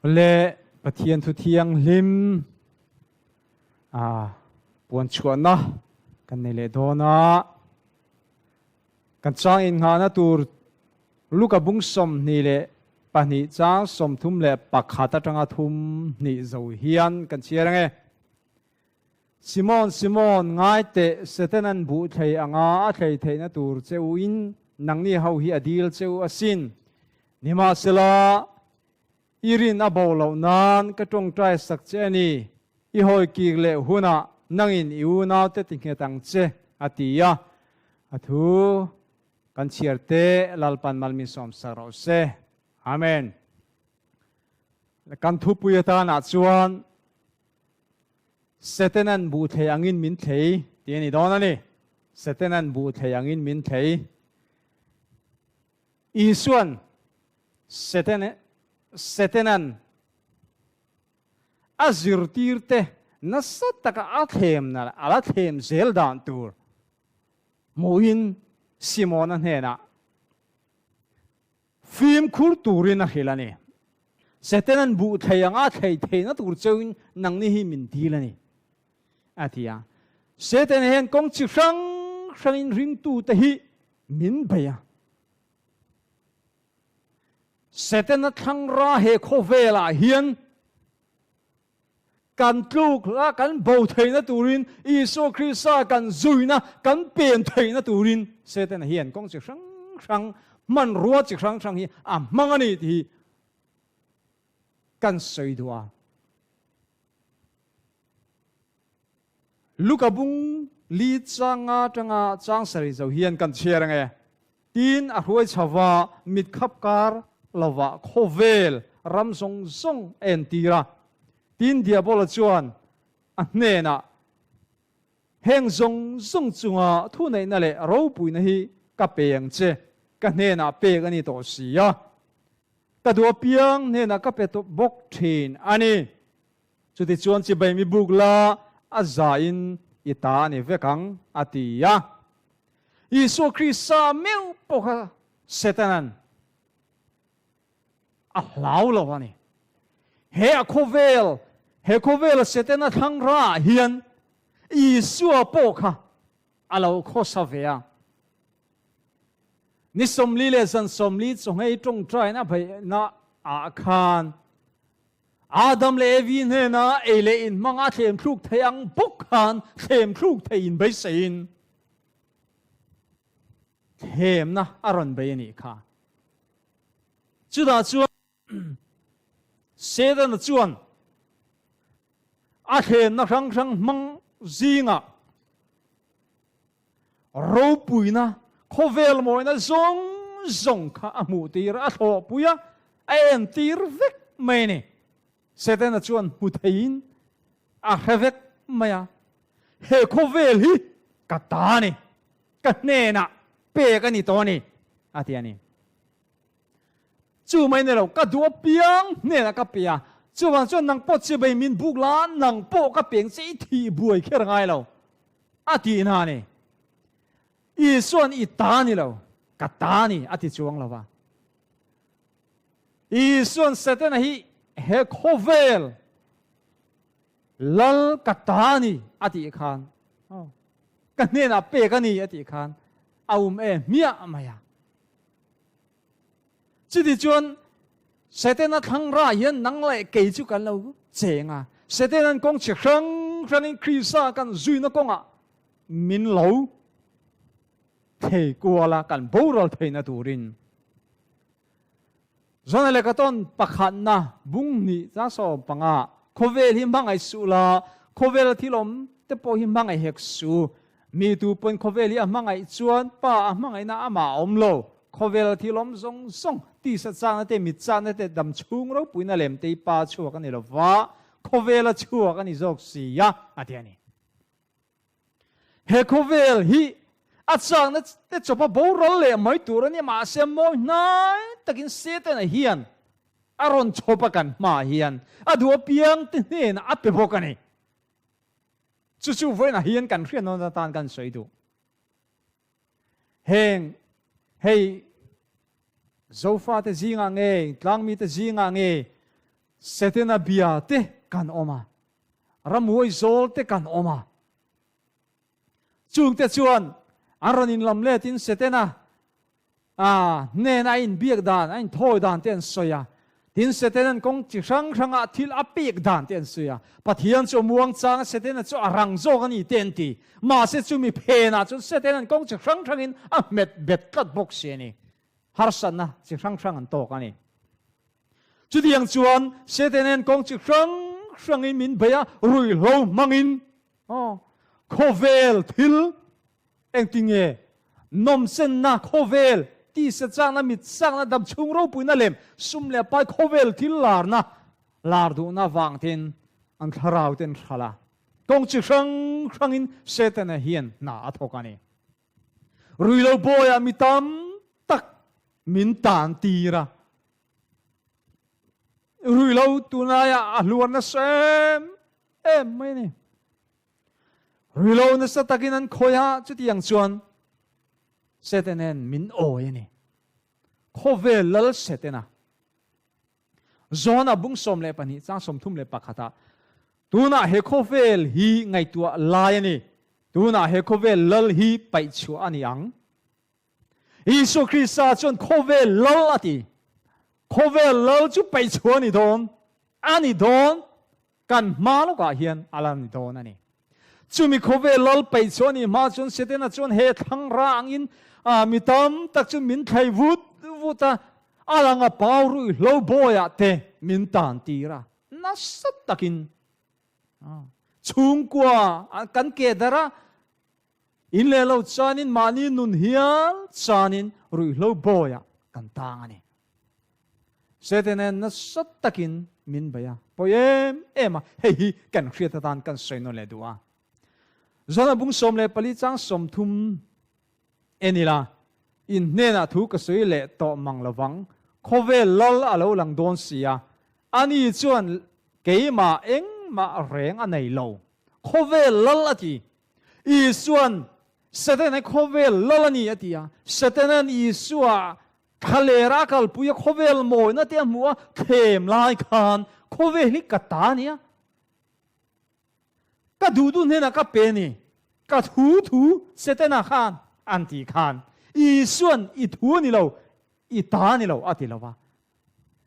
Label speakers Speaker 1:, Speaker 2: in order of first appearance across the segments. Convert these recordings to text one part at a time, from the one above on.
Speaker 1: Le Pathian thu thianghlim a puan chhuahna kan nei leh dawn a. Kan chang innghahna tur Luka bung 22 chang 31 atanga 32 zo hian kan chhiar ang e. Simon, Simon, ngai teh, Setanan buh thlei anga a thlei theihna tur che u in nangni ho hi a dil che u asin. Nimahsela, i rin a bo loh nan ka tawngtai sak che a ni, i hawi kik leh hunah nangin i unaute ti nghet ang che, a ti a. A thu kan chhiar te Lalpan malmin sawmsak rawh se. Amen. Kan thupui atanah chuan Setanan buh thlei angin min thlei tih a ni dawn a ni. Setanan buh thlei angin min thlei. Isuan Setanan a zirtirte nasa taka a thlemna leh a la thlem zel dan tur hmuhin Simona hnenah fimkhur turin a hrilh a ni. Setanan buh thlei anga a thlei theihna tur cheuhin nangni hi min dil a ni, a ti a. Setana hian kawng chi hrang hrangin ringtute hi min bei a. Setana thlangra he khawvelah hian kan tluk la kan bo theihna turin Isua Krista kan zuina kan pen theihna turin Setana hian kawng chi hrang hrang hmanrua chi hrang hrang hi a hmang a ni tih hi kan sawi duh a. Luka bung li changa tanga chang sarih zo hian kan chhiar ang e. Tin, a hruai chho va, mit khap kar lovah khawvel ram zawng zawng a entir a. Tin, Diabola chuan a hnenah, Heng zawng zawng chunga thuneihna leh ropuina hi ka pe ang che, ka hnenah pek a ni tawh si a. Ka duh apiang hnenah ka pe tawh bawk thin a ni. Chutichuan chibai mi buk la, a zain i ta a ni vek ang, a ti a. Isua Krista meuh pawh kha Setanan a hlau lo a ni. He a khawvel, he khawvela Setana thlang raah hian Isua pawh kha a lo khawsa ve a. Ni 40 leh zan 40 chawngei tawngtaina beihna ah khan Adam leh Evi hnena ei leh in hmanga thlem thluk thei ang bawk khan thlem thluk thei in beiseiin thlemna a rawn bei a nih kha. Chutah chuan Setana chuan a thlemna hrang hrang hmang zingah ropuina, khawvel mawina zawng zawng kha a hmuh tir a, a thlawhpui a, a entir vek mai a ni. Setana chuan hmu theiin a hre vek mai a, He khawvel hi ka ta a ni, ka hnenah pek a ni tawh a ni, a ti a ni. Chu mai ni lo, ka duh apiang hnenah ka pe a, chuvang chuan nang pawh chibai min buk la, nang pawh ka peng che i thih buai kher ngai lo, a tih hna a ni. Isua'n i ta ni lo, ka ta ni a ti chuang lo va. Isua'n Setana hi he khawvel lal ka ta ni a tih khan, ka hnenah pek a ni a tih khan a um e hmiah mai a. Chuti chuan Setana thlang rah hian nang leh kei chu kan lo cheng a. Setanan kawng chi hrang hrangin Krista kan zuina kawngah min lo thei kual a, kan boral theihna turin. Zona leh ka tawn pakhatna bung hnih chang 15 khawvel hi hmangaih suh la, khawvela thil awm te pawh hi hmangaih hek suh. Mi tu pawn khawvel hi a hmangaih chuan Pa a hmangaihna amah a awm lo. Khawvela thil awm zawng zawng, tisa chakna te, mit chakna te, dam chhung ropuina lem te hi Pa chhuak a ni lo va, khawvela chhuak a ni zawk si a, a ti a ni. He khawvel hi a chakna te chawpa boral leh mai tur a ni, mahse mawi hnai takin Setana hian a rawn chawp a kan hmaah hian a duh apiang te hnenah a pe bawk a ni. Chu chu vawiinah hian kan hriat nawn atan kan sawi duh. Heng hei Zofate zingah nge, tlangmite zingah nge? Setana bia te kan awm a, ramhuai zawl te kan awm a. Chungte chuan an rawn inlam letin Setana hnena a inbiak dan, a inthawi dan te an sawi a. Tin, Setana'n kawng chi hrang hranga thil a pek dan te an sawi a. Pathian chu a muang chang a, Setana chu a rang zawk a ni te an ti. Mahse chumi phenah chuan Setana'n kawng chi hrang hrangin a hmet bet tlat bawk si a ni. Harsatna chi hrang hrang an tawk a ni. Chutiang chuan Setana'n kawng chi hrang hrangin min bei a, ruihhlo hmangin khawvel thil Engtinge nawmchenna khawvel, tisa chakna, mit chakna, damchhung ropuina lem, sum leh pai khawvel thil larna, lar duhna vang ten an thlarau ten hral a. Kawng chi hrang hrangin Setana hian hna a thawk a ni. Ruilo bawiah mi tam tak min tan tir a. Ruilo tunlaiah a hluar nasa em em mai a ni. Rilo nasa takin an khawi a, chutiang chuan Setanen min awi a ni. Khawvel lal Setana. John-a bung 12 chang 31 ah, Tunah he khawvel hi ngaihtuah lai a ni, tunah he khawvel lal hi paih chhuah a ni ang. Isua Krista chuan khawvel lal a ti. Khawvel lal chu paih chhuah a ni dawn, a ni dawn. Kan hma lawkah hian a la ni dawn a ni. Chumi khawvel lal peih chu a nih hma chuan Setana chuan he thlang ra angin mi tam tak chu min thlei vut vut a, a lang a pau ruih hlo bawiah te min tan tir a, nasa takin chhungkua kan ke darh a, in leh lo chanin mahni nun hial chanin ruihhlo bawiah kan tang a ni. Setana'n nasa takin min bei a, pawi em em a, hei hi kan hriat atan kan sawi nawn leh duh a. Zona bung 14 chang 30 en ila, in hnenah thu ka sawi leh tawh mang lovang, khawvel lal a lo lang dawn si a, ani chuan keimah engmah reng a nei lo, khawvel lal a ti. Isua'n Setana khawvel lal a ni a ti a, Setana'n Isua Thlaler a kalpui a khawvel mawina te a hmuh a thlem lai khan khawvel hi ka ta a nia. Ka duh duh hnenah ka pe a ni. Ka thu thu Setana khan an tih khan Isua'n i thu a ni lo, i ta a ni lo a ti lo va.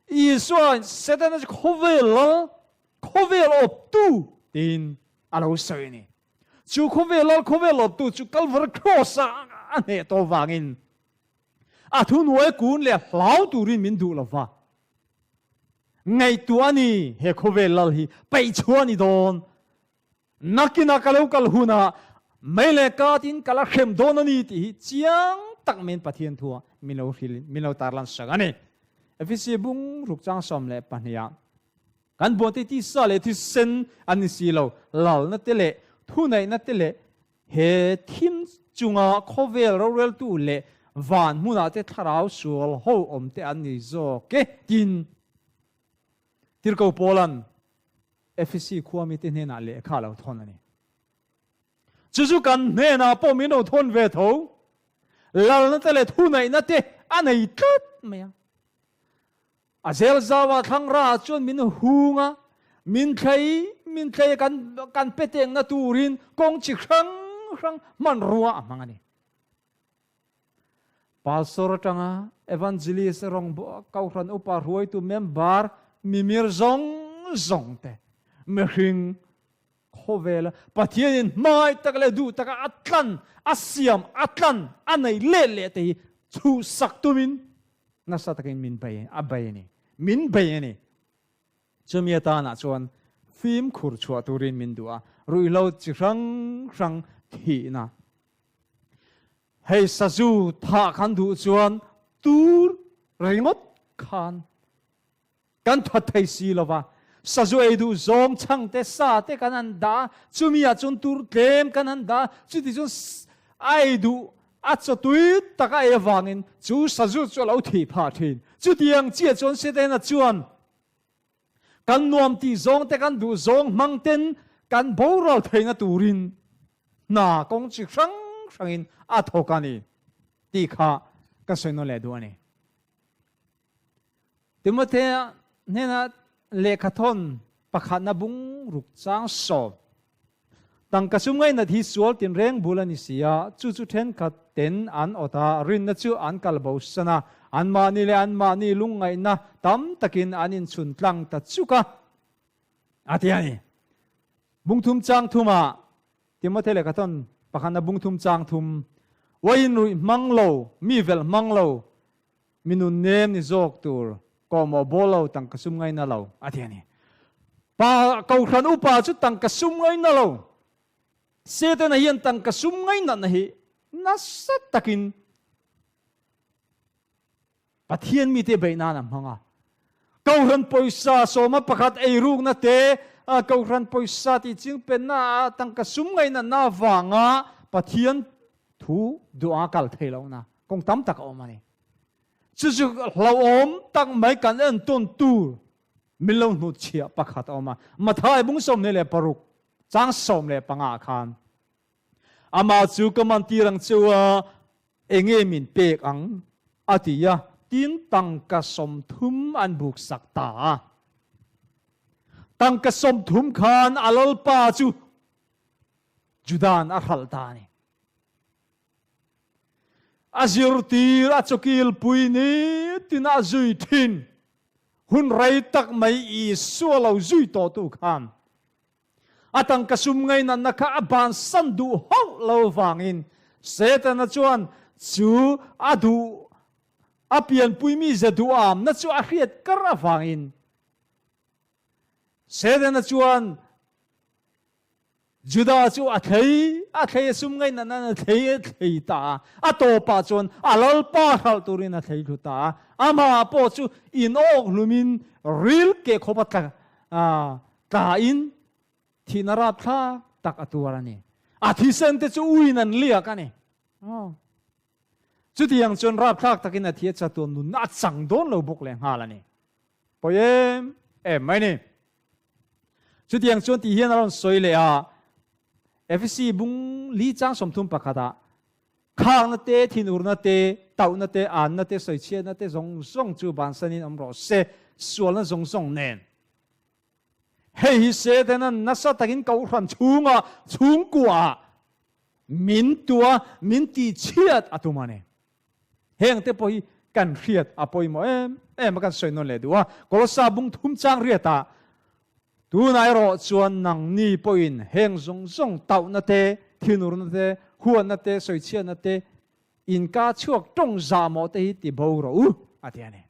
Speaker 1: Isua'n Setana chu khawvel lal, khawvel awptu tiin a lo sawi a ni. Chu khawvel lal, khawvel awptu chu Kalvari Cross-a a hneh tawh vangin A thuhnuai kun leh hlau turin min duh lo va. Ngaihtuah a ni, he khawvel lal hi peihchhuah a ni dawn. Nakinah ka lo kal hunah mei leh katin ka la hrem dawn a ni tih hi chiang tak maiin Pathian thua min lo hrilhin min lo tarlan sak a ni. Efesi bung ruk chang 12 ah kan buante tisa leh thisen an ni si lo, lalna te leh thuneihna te leh He thim chunga khawvel roreltu leh van hmunah te thlarau sual ho awm te an ni zawk e, tin Tirhkoh Paula'n Efesi khua mite hnenah lehkha a lo thawn a ni. Chu chu kan hnenah pawh min lo thawn ve tho. Lalna te leh thuneihna te a nei tlat mai a. A zel zauah thlangra chuan min hung a, min thlei min thlei a, kan kan pe tengna turin kawng chi hrang hrang hmanrua a hmang a ni. Pastor atanga Evangelist rawng Kohhran upa hruaitu member mimir zawng zawng te mihring khawvela Pathianin hmai tak leh duh taka a tlan a siam a tlan a nei leh leh te hi chhuhsak tumin Nasa takin min bei a bei a ni. Min bei a ni. Chumi atanah chuan fimkhur chhuah turin min duh a, ruihhlo chi hrang hrang thihna. Hei sazu thah khan duh chuan tur ringawt khan kan that thei si lo va. Sazu ei duh zawng chhang te sa te kan han dah a, chumi ah chuan tur tlem kan han dah a, chuti chuan a ei duh a chawtui tak a ei avangin chu sazu chu a lo thih phah thin. Chutiang chiah chuan Setana chuan kan nuam tih zawng te kan duh zawng hmang ten kan boral theihna turin hna kawng chi hrang hrangin a thawk a ni tih kha ka sawi nawn leh duh a ni. Timothea hnena lehkhathawn pakhatna bung ruk chang sawm. Tangka sum ngainat hi sual tinreng bul a ni si a, chu chu thenkhat ten an awt a, rinna chu an kal bo san a, anmahni leh anmahni lungngaihna tam takin an inchhun tlang ta chuk a, a ti a ni. Bung thum chang thumah Timothy lehkhathawn pakhatna bung thum chang thum, Uaiin ruih hmang lo, mi velh hmang lo, Mi nun nem ni zawk tur kawhmawh bawl lo tangka sum ngaina lo a ti a ni. Pa Kohhran upa chu tangka sum ngaina lo. Setana hian tangka sum ngainatna hi nasa takin Pathian mite beih nan a hmang a. Kohhran pawisa sawma pakhat eirukna te, Kohhran pawisa tih chingpenna tangka sum ngainatna avanga Pathian thu duh anga kal thei lohna kawng tam tak a awm a ni. Chu chu hlauhawm tak mai kan entawn tur min lo hnutchhiah pakhat a awm a. Mathai bung 26 chang 15 ah khan Amah chu ka man tir ang cheu a, enge min pek ang? a ti a, tin tangka 30 an buk sak ta a. Tangka 30 khan a lalpa chu Juda'n a hralh ta a ni. A zirtir a chawkilpui nitin a zui thin. Hun rei tak mai Isua lo zui tawhtu khan a tangka sum ngainatna kha a bansan duh hauh lo vangin Setana chuan chu a duh a pianpui mi ze duhamna chu a hriat kar avangin Setana chuan Juda chu a thlei, a thlei a sum ngaihna nan a thlei a thlei ta a, a tawpah chuan a lalpa hralh turin a thlei thlu ta a, amah pawh chu in awk hlumin ril keh khawp a tla tlain thihna rapthlak tak a tuar a ni. A thisen te chu uiin an liak a ni. Chutiang chuan rapthlak takin a thi a chatuan nunna a chang dawn lo bawk lehnghal a ni. Pawi em em mai ni. Chutiang chuan tih hian a rawn sawi leh a, Efesi bung li chang 31 ah, Khakna te, thinurna te, tauhna te, anna te, sawichhiatna te zawng zawng chu bansanin awm rawh se, sualna zawng zawng nen. Hei hi Setanan nasa takin kohhran chhungah, chhungkuaah min tua, min tihchhiat a tum a ni. Heng te pawh hi kan hriat a pawimawh em em a kan sawi nawn leh duh a. Kolossa bung thum chang riatah tunah erawh chuan nangni pawhin heng zawng zawng tauhna te, thinurna te, huatna te, sawichhiatna te, inka chhuak tawng zahmawh te hi ti bo rawh u a ti a ni.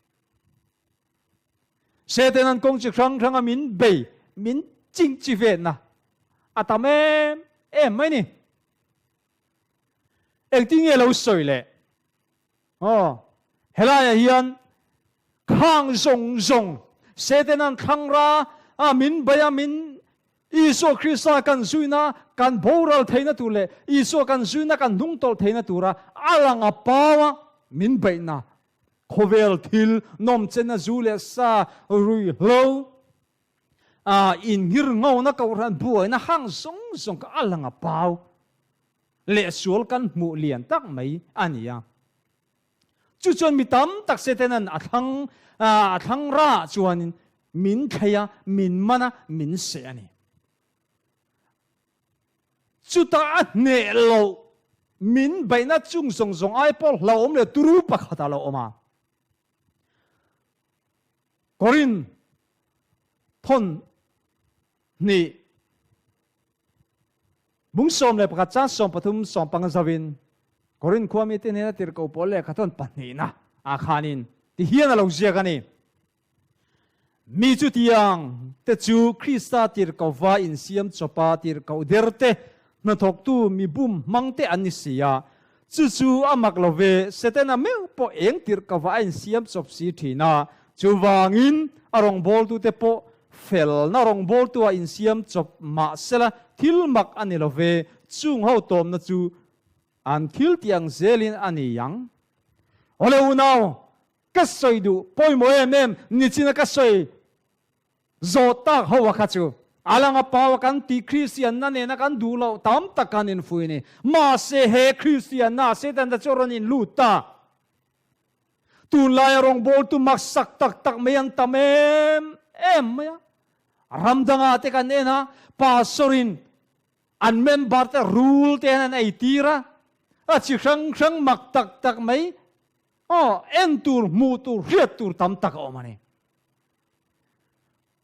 Speaker 1: Satan an kawng chi hrang hranga min bei, min ching chi vetna a tam em em mai ni. Engtin nge lo sawi leh? Aw, helaiah hian khang zawng zawng Satanan thlangra a min bei a, min Isua Krista kan zuina kan boral theihna tur leh Isua kan zuina kan hnungtawlh theihna tura a lang a pau a min beihna khawvel thil nawmchenna zu leh sa ruihhlo A inngir ngona kohhran buaina hang zawng zawng kha a lang a pau leh sual kan hmuh lian tak mai a ni a. Chu chuan mi tam tak Setanan a thlang a thlang rah chuanin min thlei a, min man a, min seh a ni. Chutah a hneh loh min beihna chung zawng zawng ai pawh hlauhawm leh turu pakhat a lo awm a. Korin thawn hnih bung 11 chan 13 15 zauhin Korin khua mite hnena tirhkoh pawl lehkha thawn pahnihna ah khanin ti hian a lo ziak a ni. Mi chutiang te chu Krista tirhkohva insiam chawpa tirhkoh der te, hnathawktu mi bum hmang te an ni si a. Chu chu a mak lo ve, Setana meuh pawh eng tirh ka va a insiam chawp si thin a, chuvangin a rawngbawltute pawh felna rawngbawltu a insiam chawp mah sela thil mak a ni lo ve, chung ho tawmna chu an thil tih ang zelin a ni ang. Awle unau, ka sawi duh pawimawh em em nichina ka sawi Zawh tak ho a kha chu a lang a pau a kan tih Kristianna nena kan duh loh tam tak kan infui a ni. Mahse he Kristianna Setana chu a rawn inlut ta. Tunlaia rawngbawltu maksak tak tak mai an tam em em mai a. Ram dangah te kan en a, pastor-in an member te rul te hian an ei tir a, a chi hrang hrang mak tak tak mai aw en tur, hmuh tur, hriat tur tam tak a awm a ni.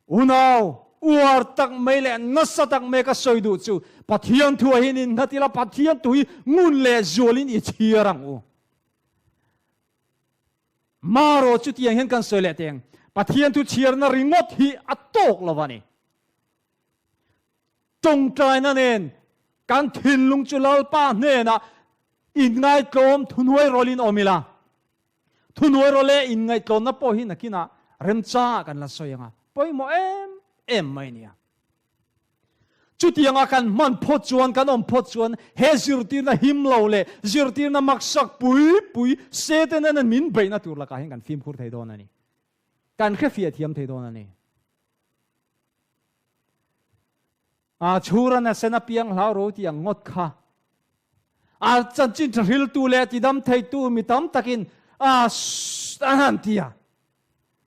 Speaker 1: Unau, uar tak mai leh nasa tak mai ka sawi duh chu Pathian thu ah hian innghat ila Pathian thu hi ngun leh zualin i chhiar ang u. Maro chutiang hian kan sawi leh teng, Pathian thu chhiarna ringawt hi a tawk lo a ni. Tawngtaina nen kan thinlung chu Lalpa hnenah inngaitlawm thuhnuai rawlin awm ila, thuhnuai rawle inngaihtlawmna pawh hi nakinah remchangah kan la sawi ang a, pawimawh em em mai nia. Chutianga kan hman phawt chuan, kan awm phawt chuan he zirtirna him lo leh zirtirna maksak pui pui Satan-a'n min beihna tur lakah hian kan fimkhur thei dawn a ni. Kan hrefiah thiam thei dawn a ni. A chhuran a sen a piang hlau ro tih ang ngawt kha. A chanchin tha hriltu leh tidam theitu mi tam takin a an han ti a.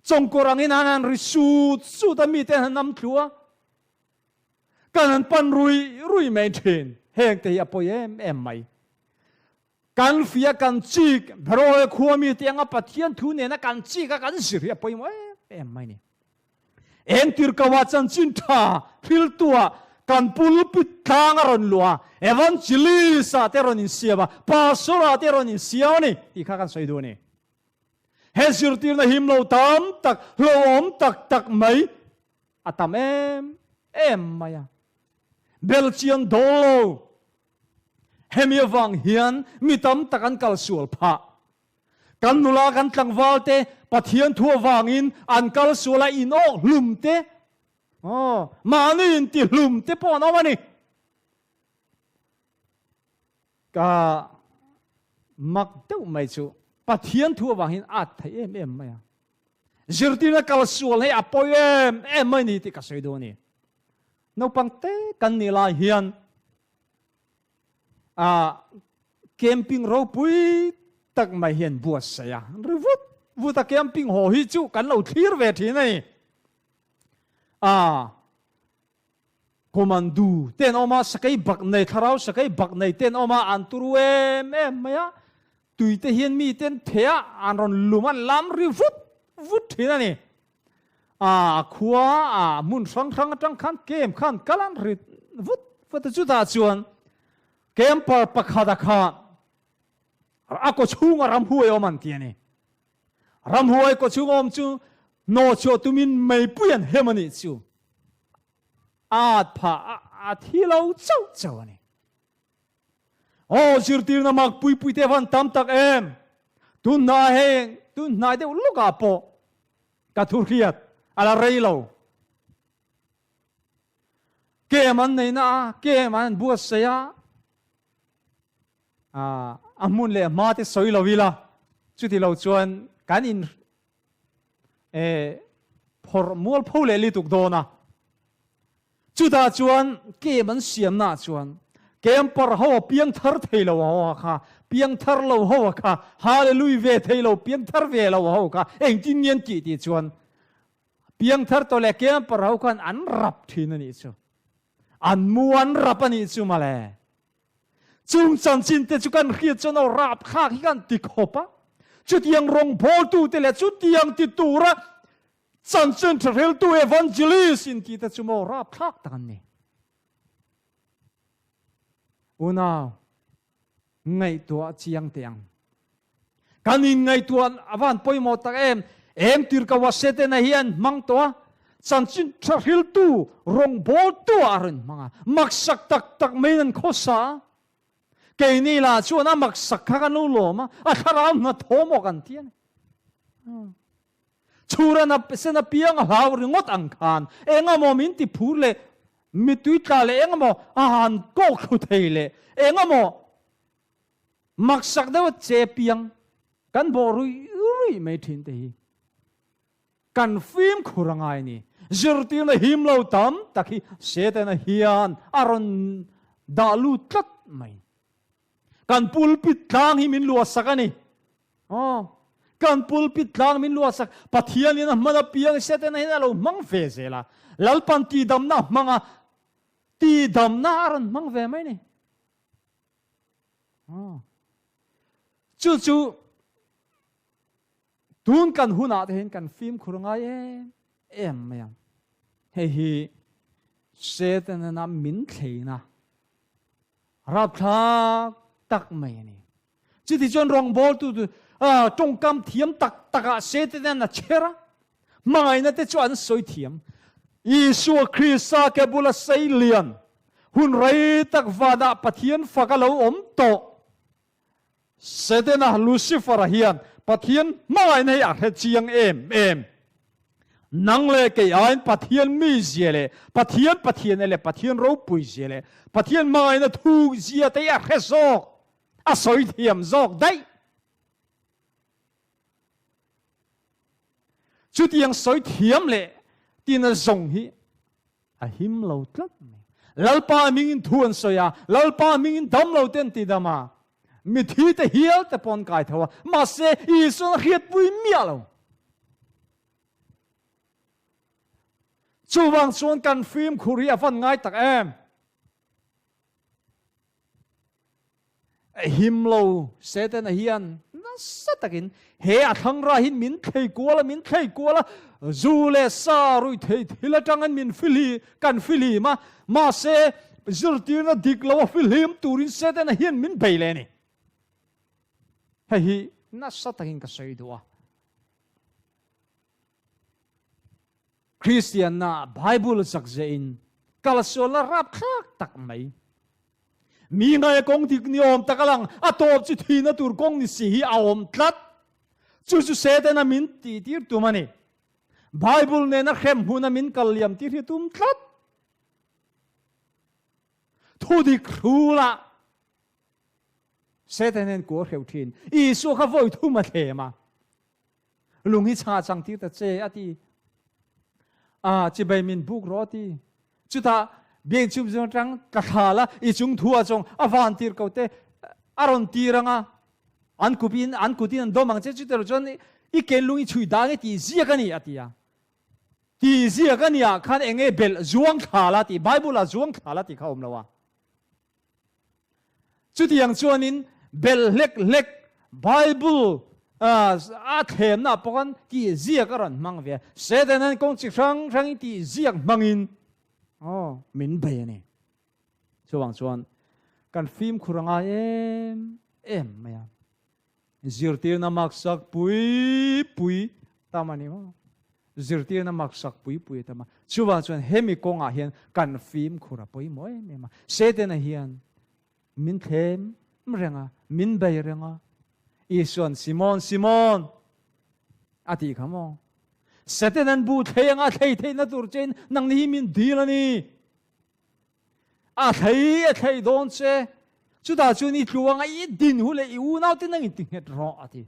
Speaker 1: Chawngkawr angin an han ri sut sut a, mite an han nam thlu a. Kan han pan rui rui mai thin. Heng te hi a pawi em em mai. Kan fia kan chik Beroe khua mite anga Pathian thu nena kan chik a kan zir hi a pawimawh em em mai ni. Engtir ko ah chanchin tha thiltu ah kan pulpit tlang a rawn luah a, evangelist ah te rawn insiam a, pastor ah te rawn insiam a ni tih kha kan sawi duh a ni. He zirtirna him lo tam tak, hlauhawm tak tak mai a tam em em mai a. Belchian dawl lo. Hemi avang hian mi tam tak an kal sual phah. Kan nula kan tlangval te Pathian thu avangin an kal sual a in awk hlum te, aw, mahni in ti hlum te pawh an awm a ni. Ka mak deuh mai chu Pathian thu avang hian at thei em em mai a. Zirtirna kal sual hei a pawi em em mai ni tih ka sawi dawn a ni. Naupang te kan nih lai hian a camping ropui tak mai hian buatsaih a, ri vut vut a camping haw hi chu kan lo thlir ve thin a ni. A Commando te an awm a, sakei bak nei, thlarau sakei bak nei te an awm a, an turu em em mai a, tui te hian mi te an theh a, an rawn lum a, an lam ri vut vut thin a ni. A khua a hmun hrang hrang atang khan camp khan kal an ri vut vut a, chutah chuan camper pakhat a kha a kaw chhunga ramhuai awm an ti a ni. Ramhuai kaw chhunga awm chu hnawh chhuah tumin meipui an hem a nih chu. A at phah a thi lo chauh chauh a ni. Aw zirtirna mak pui pui te van tam tak em! Tun hnai heng, tun hnai deuh lawkah pawh ka thu hriat a la rei lo. Kem an neihna a, kem an buatsaih a, a hmun leh hma te sawi lo ila, chuti lo chuan kan in phawrh mual pho leh lituk dawn a. Chutah chuan kem an siamnaah chuan camper ho a piang thar thei lo ho kha, piang thar lo ho kha, hallelujah ve thei lo, piang thar ve lo ho kha engtin nge an tih tih chuan piang thar tawh leh camper ho khan an rap thin a nih chu. An mu an rap a nih chu mawle. Chung chanchin te chu kan hriat chuan aw rap thlak hi kan ti khawp a. Chutiang rawngbawltu te leh chutiang ti tura chanchin tha-hriltu evangelist in tih te chu maw rap thlak tak an ni. Unau, ngaihtuah chiang teh ang. Kan inngaihtuah a van pawimawh tak em? Eng tir ka Wasete-na hian hmang tawh a, chanchin tha hriltu, rawngbawltu ah a rawn hmang a, maksak tak tak maiin an khawsa a. Keini lah chuan a maksak kha kan lo lawm a, a thlarau hnathawh maw kan ti a ni. Chhura na sen apiang a hlau ringawt ang khan engemaw min ti phur leh mittui tla leh engemaw a han kawk thlu thei leh engemaw Maksak deuh a che piang kan bawh ruih ruih mai thin te hi kan fimkhur a ngai ni. Zirtirna him lo tam tak hi Setana hian a rawn dah lut tlat mai. Kan pulpit tlang hi min luahsak a ni. Aw. Kan pulpit tlang min luahsak Pathianin a hman apiang Setana hian a lo hmang ve zel a. Lalpan tihdamna a hmang a, tihdamna a rawn hmang ve mai ni. Chu chu tun kan hunah te hian kan fimkhur ngai em em mai ang. Hei hi Setana min thleina rapthlak tak mai a ni. Chuti chuan rawngbawltu chu tawngkam thiam tak takah Setana'n a chher a, hmangaihna te chu an sawi thiam. Isua Krista ke bula sei lian, hun rei tak vanah Pathian fak a lo awm tawh. Setana, Lucifer-a hian Pathian hmangaihna hi a hre chiang em em. Nang leh kei aiin Pathian mizia leh Pathian Pathianna leh Pathian ropuizia leh Pathian hmangaihna thukzia te hi a hre zawk, a sawi thiam zawk daih. Chutiang sawi thiam leh tina zawng hi a him lo tlat mai. Lalpa hmingin thu an sawi a, Lalpa hmingin dam lo te an ti dam a, mithi te hial te pawh an kai tho a, mahse Isuan a hriatpui miah lo. Chuvang chuan kan fimkhur hi a van ngai tak em? Him lo Setana hian nasa takin he a thlangra hi min thlei kual a, min thlei kual a, zu leh sa rui thei thil atangin min fili, kan filim a, mahse zirtirna dik lo a filim turin Setana hian min bei leh a ni. Hei hi nasa takin ka sawi duh a. Kristianna Bible zakzeh in kalsualna rapthlak tak mai. Mi ngaia kawng dik ni awm tak a lang, a tawp chu thihna tur kawng ni si hi a awm tlat. Chu chu Setana min tihtir tum a ni. Bible nena hrem hmuna min kal liam tir hi tum tlat. Thudik hrulah Satan hian kual hreuh thin. Isua kha vawi thum a thlem a. Lung hi chhangah chang tir ta che a ti. A chibai min buk rawh a ti. Chutah biang chum zing atang ka thla la i chung thu a chawng a van tir ko te a rawn tir anga an kupin an kutin an dawm ang che chutilo chuan i ken lung i chhui dang i tih ziak a ni a ti a. Tih ziak a ni ah khan enge belh zuang thla la tih Bible ah zuang thla la tih kha awm lo a. Chutiang chuanin bel hlek hlek Bible a thlemna pawh khan tih ziak a rawn hmang ve a. Satan-a'n kawng chi hrang hrangin tih ziak hmangin aw min bei a ni. Chuvang chuan kan fimkhur a ngai em em mai a. Zirtirna maksak pui pui tam a ni maw? Zirtirna maksak pui pui a tam a. Chuvang chuan hemi kawngah hian kan fimkhur a pawimawh em em a. Setana hian min thlem reng a, min bei reng a. Isua'n Simon, Simon a tih kha maw? Setana'n bu thlei anga thlei theihna tur chein nangni hi min dil a ni. A thlei a thlei dawn che. Chutah chuan i tluanga i din hu leh i unaute nang in ti nghet rawh a ti.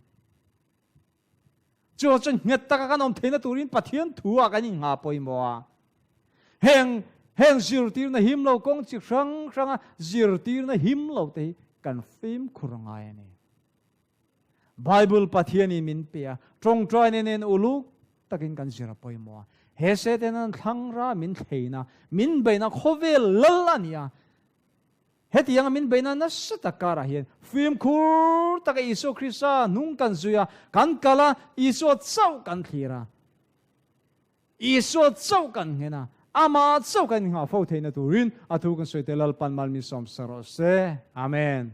Speaker 1: Chu chuan nghet taka kan awm theihna turin Pathian thu ah kan inngah pawimawh a. Heng heng zirtirna him lo kawng chi hrang hranga zirtirna him lo te hi kan fimkhur ngai a ni. Bible Pathianin min pe a, tawngtaina nen uluk takin kan zir a pawimawh a. He Satan-a'n thlangra min thleina, min beihna khawvel lal a ni a. Hetianga min beihna nasa tak karah hian fimkhur taka Isua Krista hnung kan zui a, kan kal a, Isua chauh kan thlir a. Isua chauh kan nghen a, amah chauh kan inghah fo theihna turin a thu kan sawi te Lalpan mal min sawm sa rawh se. Amen.